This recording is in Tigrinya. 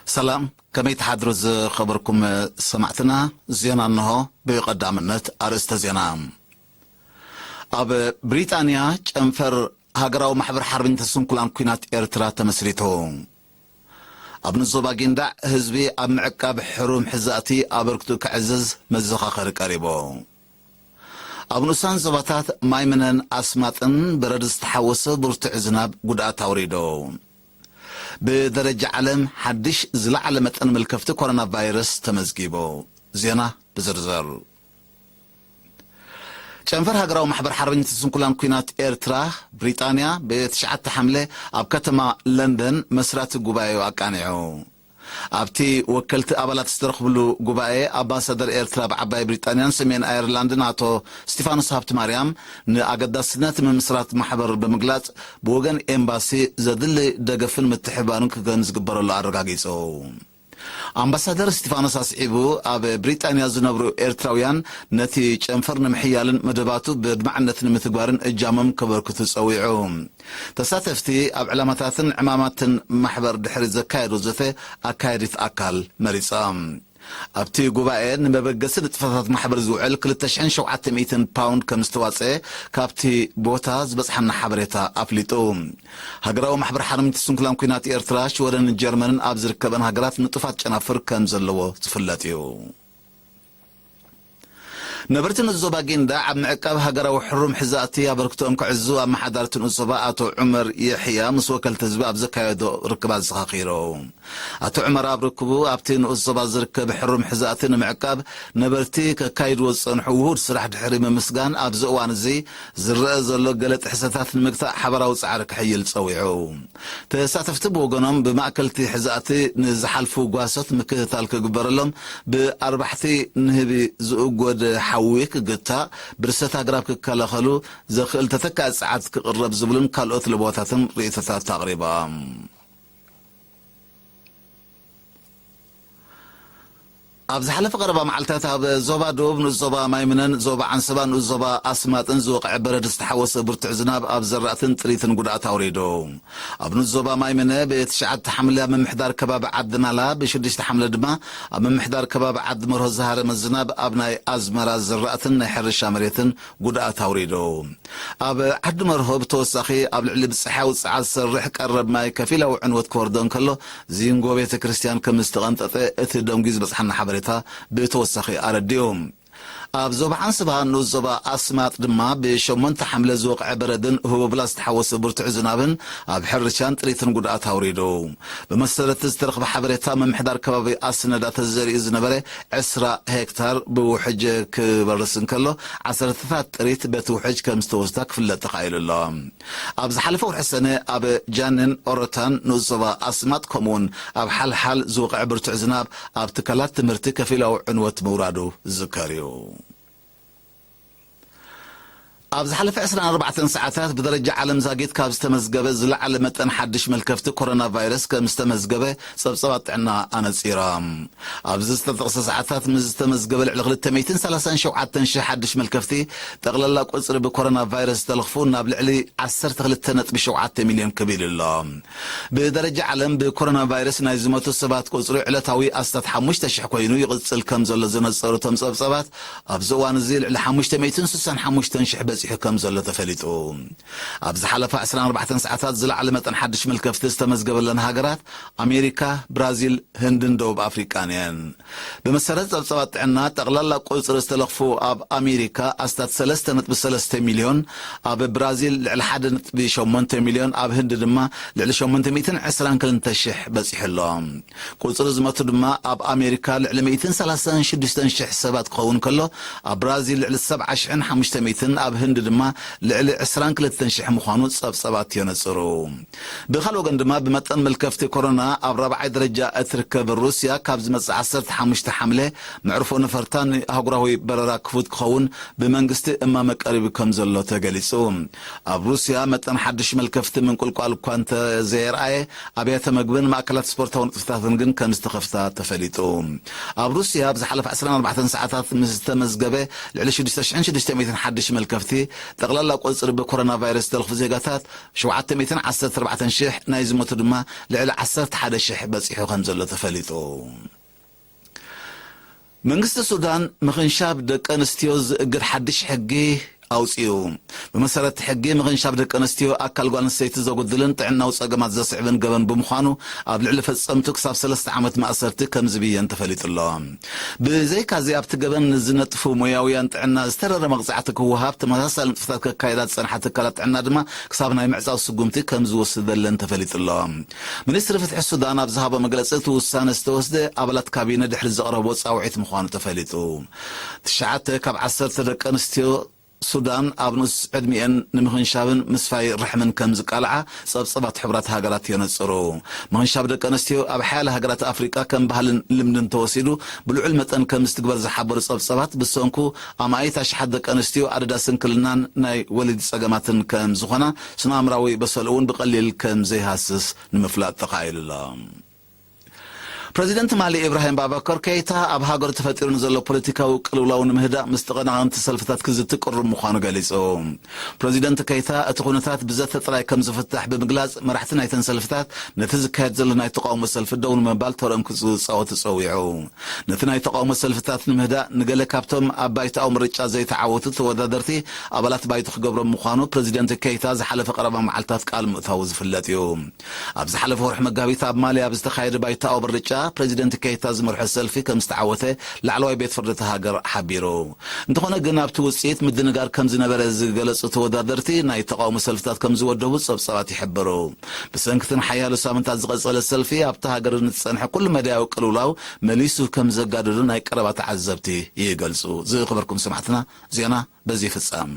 ሰላም፣ ከመይ ትሓድሩ ዝኸበርኩም ሰማዕትና? ዜና እንሆ። ብቐዳምነት ኣርእስተ ዜና። ኣብ ብሪጣንያ ጨንፈር ሃገራዊ ማሕበር ሓርበኛታት ስንኩላን ኲናት ኤርትራ ተመስሪቱ። ኣብ ንዞባ ጊንዳዕ ህዝቢ ኣብ ምዕቃብ ሕሩም ሕዛእቲ ኣበርክቱ ክዕዝዝ መዘኻኸሪ ቀሪቡ። ኣብ ንኡሳን ዞባታት ማይምነን ኣስማጥን በረድ ዝተሓወሰ ብርቱዕ ዝናብ ጉድኣት ኣውሪዱ። ብደረጃ ዓለም ሓድሽ ዝለዓለ መጠን መልከፍቲ ኮሮና ቫይረስ ተመዝጊቡ። ዜና ብዝርዝር። ጨንፈር ሃገራዊ ማሕበር ሓርበኛታት ስንኩላን ኲናት ኤርትራ፣ ብሪጣንያ፣ ብትሽዓተ ሓምለ ኣብ ከተማ ለንደን መስራቲ ጉባኤኡ ኣቃኒዑ። ኣብቲ ወከልቲ ኣባላት ዝተረኽብሉ ጉባኤ፣ ኣምባሳደር ኤርትራ ኣብ ዓባይ ብሪጣንያን ሰሜን ኣየርላንድን ኣቶ ስቲፋኖስ ሃብትማርያም፣ ንኣገዳስነት ምምስራት ማሕበር ብምግላጽ፣ ብወገን ኤምባሲ ዘድሊ ደገፍን ምትሕብባርን ክገን ዝግበረሉ ኣረጋጊጹ። ኣምባሳደር እስቲፋኖስ ኣስዒቡ፣ ኣብ ብሪጣንያ ዝነብሩ ኤርትራውያን ነቲ ጨንፈር ንምሕያልን መደባቱ ብድማዕነት ንምትግባርን እጃሞም ከበርክቱ ጸዊዑ። ተሳተፍቲ ኣብ ዕላማታትን ዕማማትን ማሕበር ድሕሪ ዘካየዱ ዘተ ኣካየዲት ኣካል መሪጻ። ኣብቲ ጉባኤ ንመበገሲ ንጥፈታት ማሕበር ዝውዕል ክልተ ሽሕን ሸውዓተ ሚእትን ፓውንድ ከም ዝተዋጸአ ካብቲ ቦታ ዝበጽሓና ሓበሬታ ኣፍሊጡ። ሃገራዊ ማሕበር ሓርምቲ ስንኩላን ኲናት ኤርትራ፣ ሽወደንን ጀርመንን ኣብ ዝርከበን ሃገራት ንጡፋት ጨናፍር ከም ዘለዎ ዝፍለጥ እዩ። ነበርቲ ንኡስ ዞባ ጊንዳ ኣብ ምዕቃብ ሃገራዊ ሕሩም ሕዛእቲ ኣበርክቶኦም ክዕዝዙ ኣመሓዳርቲ ንኡስ ዞባ ኣቶ ዑመር የሕያ ምስ ወከልቲ ህዝቢ ኣብ ዘካየዶ ርክብ ኣዘኻኺሩ። ኣቶ ዑመር ኣብ ርክቡ፣ ኣብቲ ንኡስ ዞባ ዝርከብ ሕሩም ሕዛእቲ ንምዕቃብ ነበርቲ ከካይድዎ ዝጸንሑ ውሁድ ስራሕ ድሕሪ ምምስጋን፣ ኣብዚ እዋን እዚ ዝረአ ዘሎ ገለ ጥሕሰታት ንምግታእ ሓባራዊ ጻዕሪ ክሕይል ጸዊዑ። ተሳተፍቲ ብወገኖም፣ ብማእከል እቲ ሕዛእቲ ንዝሓልፉ ጓሶት ምክትታል ክግበረሎም፣ ብኣርባሕቲ ንህቢ ዝእጎድ ሓዊ ክግታእ፣ ብርሰት ኣግራብ ክከላኸሉ ዘኽእል ተተካኢ ጸዓት ክቕረብ ዝብሉን ካልኦት ለበዋታትን ርእይቶታት ኣቕሪቦም። ኣብ ዝሓለፈ ቀረባ መዓልታት ኣብ ዞባ ደቡብ ንኡስ ዞባ ማይምነን ዞባ ዓንሰባ ንኡስ ዞባ ኣስማጥን ዝወቕዐ በረድ ዝተሓወሰ ብርቱዕ ዝናብ ኣብ ዘራእትን ጥሪትን ጉድኣት ኣውሪዱ። ኣብ ንኡስ ዞባ ማይምነ ብትሽዓተ ሓምለ ኣብ ምምሕዳር ከባቢ ዓዲ ናላ፣ ብሽዱሽተ ሓምለ ድማ ኣብ ምምሕዳር ከባቢ ዓዲ መርሆ ዝሃረመ ዝናብ ኣብ ናይ ኣዝመራ ዘራእትን ናይ ሕርሻ መሬትን ጉድኣት ኣውሪዱ። ኣብ ዓዲ መርሆ ብተወሳኺ ኣብ ልዕሊ ብጽሓዊ ጸዓት ዝሰርሕ ቀረብ ማይ ከፊላዊ ዕንወት ክወርዶ እንከሎ፣ ዚንጎ ቤተ ክርስቲያን ከም ዝተቐንጠጠ እቲ ደንጉዩ ዝበጽሓና ሓበሬታ ብተወሳኺ ኣረዲኡ። ኣብ ዞባ ዓንስባ ንኡስ ዞባ ኣስማጥ ድማ ብሸሞንተ ሓምለ ዝወቕዐ በረድን ህቦብላ ዝተሓወሰ ብርቱዕ ዝናብን ኣብ ሕርሻን ጥሪትን ጉድኣት ኣውሪዱ። ብመሰረት ዝተረኽበ ሓበሬታ፣ ምምሕዳር ከባቢ ኣስነዳ ተዘሪኡ ዝነበረ ዕስራ ሄክታር ብውሕጅ ክበርስ እንከሎ፣ ዓሰርተታት ጥሪት በቲ ውሕጅ ከም ዝተወስዳ ክፍለጥ ተኻኢሉ ኣሎ። ኣብ ዝሓለፈ ወርሒ ሰነ ኣብ ጃንን ኦሮታን ንኡስ ዞባ ኣስማጥ፣ ከምኡውን ኣብ ሓልሓል ዝወቕዐ ብርቱዕ ዝናብ ኣብ ትካላት ትምህርቲ ከፊላዊ ዕንወት ምውራዱ ዝዝከር እዩ። ኣብ ዝሓለፈ ዕስራን ኣርባዕተን ሰዓታት ብደረጃ ዓለም ዛጊት ካብ ዝተመዝገበ ዝለዓለ መጠን ሓድሽ መልከፍቲ ኮሮና ቫይረስ ከም ዝተመዝገበ ጸብጻባት ጥዕና ኣነጺራ። ኣብዚ ዝተጠቕሰ ሰዓታት ምስ ዝተመዝገበ ልዕሊ ክልተ ሚእትን ሰላሳን ሸውዓተን ሽሕ ሓድሽ መልከፍቲ፣ ጠቕላላ ቁጽሪ ብኮሮና ቫይረስ ዝተለኽፉ ናብ ልዕሊ ዓሰርተ ክልተ ነጥቢ ሸውዓተ ሚልዮን ክብል ኣሎ። ብደረጃ ዓለም ብኮሮና ቫይረስ ናይ ዝሞቱ ሰባት ቁጽሪ ዕለታዊ ኣስታት ሓሙሽተ ሽሕ ኮይኑ ይቕጽል ከም ዘሎ ዝነጸሩ እቶም ጸብጻባት፣ ኣብዚ እዋን እዚ ልዕሊ ሓሙሽተ ሚእትን ስሳን ሓሙሽተን ሽሕ በጺሑ ከም ዘሎ ተፈሊጡ። ኣብ ዝሓለፋ ዕስራን ኣርባዕተን ሰዓታት ዝለዓለ መጠን ሓድሽ መልከፍቲ ዝተመዝገበለን ሃገራት ኣሜሪካ፣ ብራዚል፣ ህንድን ደቡብ ኣፍሪቃን እየን። ብመሰረት ጸብጻባት ጥዕና፣ ጠቕላላ ቁጽሪ ዝተለኽፉ ኣብ ኣሜሪካ ኣስታት ሰለስተ ነጥቢ ሰለስተ ሚልዮን፣ ኣብ ብራዚል ልዕሊ ሓደ ነጥቢ ሸሞንተ ሚልዮን፣ ኣብ ህንዲ ድማ ልዕሊ ሸሞንተ ሚእትን ዕስራን ክልተ ሽሕ በጺሑ ኣሎ። ቁጽሪ ዝሞቱ ድማ ኣብ ኣሜሪካ ልዕሊ ሚእትን ሰላሳን ሽዱሽተን ሽሕ ሰባት ክኸውን ከሎ፣ ኣብ ብራዚል ልዕሊ ሰብዓ ሽሕን ሓሙሽተ ሚእትን፣ ኣብ ህንዲ ድማ ልዕሊ ዕስራን ክልተን ሽሕ ምዃኑ ጸብጻባት የነጽሩ። ብኻልእ ወገን ድማ፣ ብመጠን መልከፍቲ ኮሮና ኣብ ራብዓይ ደረጃ እትርከብ ሩስያ፣ ካብ ዝመጽእ ዓሰርተ ሓሙሽተ ሓምለ መዕርፎ ነፈርታ ንኣህጉራዊ በረራ ክፉት ክኸውን ብመንግስቲ እማመ ቀሪቡ ከም ዘሎ ተገሊጹ። ኣብ ሩስያ መጠን ሓድሽ መልከፍቲ ምንቁልቋል እኳ እንተዘየርኣየ፣ ኣብያተ መግብን ማእከላት ስፖርታዊ ንጥፈታትን ግን ከም ዝተኸፍታ ተፈሊጡ። ኣብ ሩስያ ኣብ ዝሓለፈ ዕስራን ኣርባዕተን ሰዓታት ምስ ዝተመዝገበ ልዕሊ ሽዱሽተ ሽሕን ሽዱሽተ ሚእትን ሓድሽ መልከፍቲ፣ ጠቕላላ ቁፅሪ ብኮሮና ቫይረስ ዝተለኽፉ ዜጋታት ሸውዓተ ሚእትን ዓሰርተ ኣርባዕተን ሽሕ፣ ናይ ዝሞቱ ድማ ልዕሊ ዓሰርተ ሓደ ሽሕ በፂሑ ከም ዘሎ ተፈሊጡ። መንግስቲ ሱዳን ምኽንሻብ ደቂ ኣንስትዮ ዝእግድ ሓድሽ ሕጊ ኣውፂኡ። ብመሰረት ሕጊ፣ ምኽንሻብ ደቂ ኣንስትዮ ኣካል ጓል ኣንስተይቲ ዘጉድልን ጥዕናዊ ፀገማት ዘስዕብን ገበን ብምዃኑ፣ ኣብ ልዕሊ ፈፀምቱ ክሳብ ሰለስተ ዓመት ማእሰርቲ ከም ዝብየን ተፈሊጡ ኣሎ። ብዘይካዚ፣ ኣብቲ ገበን ንዝነጥፉ ሞያውያን ጥዕና ዝተረረ መቕፃዕቲ ክወሃብ፣ ተመሳሳሊ ንጥፈታት ከካየዳ ዝፀንሓ ትካላት ጥዕና ድማ ክሳብ ናይ ምዕፃው ስጉምቲ ከም ዝወስደለን ተፈሊጡ ኣሎ። ሚኒስትሪ ፍትሒ ሱዳን ኣብ ዝሃቦ መግለፂ፣ እቲ ውሳነ ዝተወስደ ኣባላት ካቢነ ድሕሪ ዘቕረብዎ ፃውዒት ምዃኑ ተፈሊጡ። ትሽዓተ ካብ ዓሰርተ ደቂ ኣንስትዮ ሱዳን ኣብ ንኡስ ዕድሚኤን ንምኽንሻብን ምስፋይ ርሕምን ከም ዝቃልዓ ጸብጸባት ሕቡራት ሃገራት የነጽሩ። ምኽንሻብ ደቂ ኣንስትዮ ኣብ ሓያለ ሃገራት ኣፍሪቃ ከም ባህልን ልምድን ተወሲዱ ብልዑል መጠን ከም ዝትግበር ዝሓበሩ ጸብጸባት፣ ብሰንኩ ኣማኢት ኣሽሓት ደቂ ኣንስትዮ ኣደዳ ስንክልናን ናይ ወሊድ ጸገማትን ከም ዝኾና፣ ስነ ኣእምራዊ በሰልኡ እውን ብቐሊል ከም ዘይሃስስ ንምፍላጥ ተኻኢሉ ኣሎ። ፕረዚደንት ማሊ ኢብራሂም ባባኮር ኬይታ፣ ኣብ ሃገሩ ተፈጢሩ ንዘሎ ፖለቲካዊ ቅልውላው ንምህዳእ ምስ ተቐናቐንቲ ሰልፍታት ክዝቲ ቅሩብ ምዃኑ ገሊጹ። ፕረዚደንት ኬይታ፣ እቲ ኩነታት ብዘተ ጥራይ ከም ዝፍታሕ ብምግላጽ፣ መራሕቲ ናይተን ሰልፍታት ነቲ ዝካየድ ዘሎ ናይ ተቓውሞ ሰልፊ ደው ንምባል ተረኦም ክጻወቱ ጸዊዑ። ነቲ ናይ ተቓውሞ ሰልፍታት ንምህዳእ፣ ንገለ ካብቶም ኣብ ባይቶኣዊ ምርጫ ዘይተዓወቱ ተወዳደርቲ ኣባላት ባይቶ ክገብሮም ምዃኑ ፕረዚደንት ኬይታ ዝሓለፈ ቀረባ መዓልታት ቃል ምእታዉ ዝፍለጥ እዩ። ኣብ ዝሓለፈ ወርሒ መጋቢት ኣብ ማሊ ኣብ ዝተኻየደ ባይቶኣዊ ምርጫ፣ ፕረዚደንት ኬይታ ዝመርሖ ሰልፊ ከም ዝተዓወተ ላዕለዋይ ቤት ፍርዲ እታ ሃገር ሓቢሩ። እንተኾነ ግን፣ ኣብቲ ውጽኢት ምድንጋር ከም ዝነበረ ዝገለጹ ተወዳደርቲ፣ ናይ ተቓውሞ ሰልፍታት ከም ዝወደቡ ጸብጻባት ይሕብሩ። ብሰንኪ እቲ ንሓያሎ ሳምንታት ዝቐጸለ ሰልፊ፣ ኣብታ ሃገር ንዝጸንሐ ኩሉ መዳያዊ ቅልውላው መሊሱ ከም ዘጋደዶ ናይ ቀረባ ተዓዘብቲ ይገልጹ። ዝኸበርኩም ሰማዕትና፣ ዜና በዚ ይፍጸም።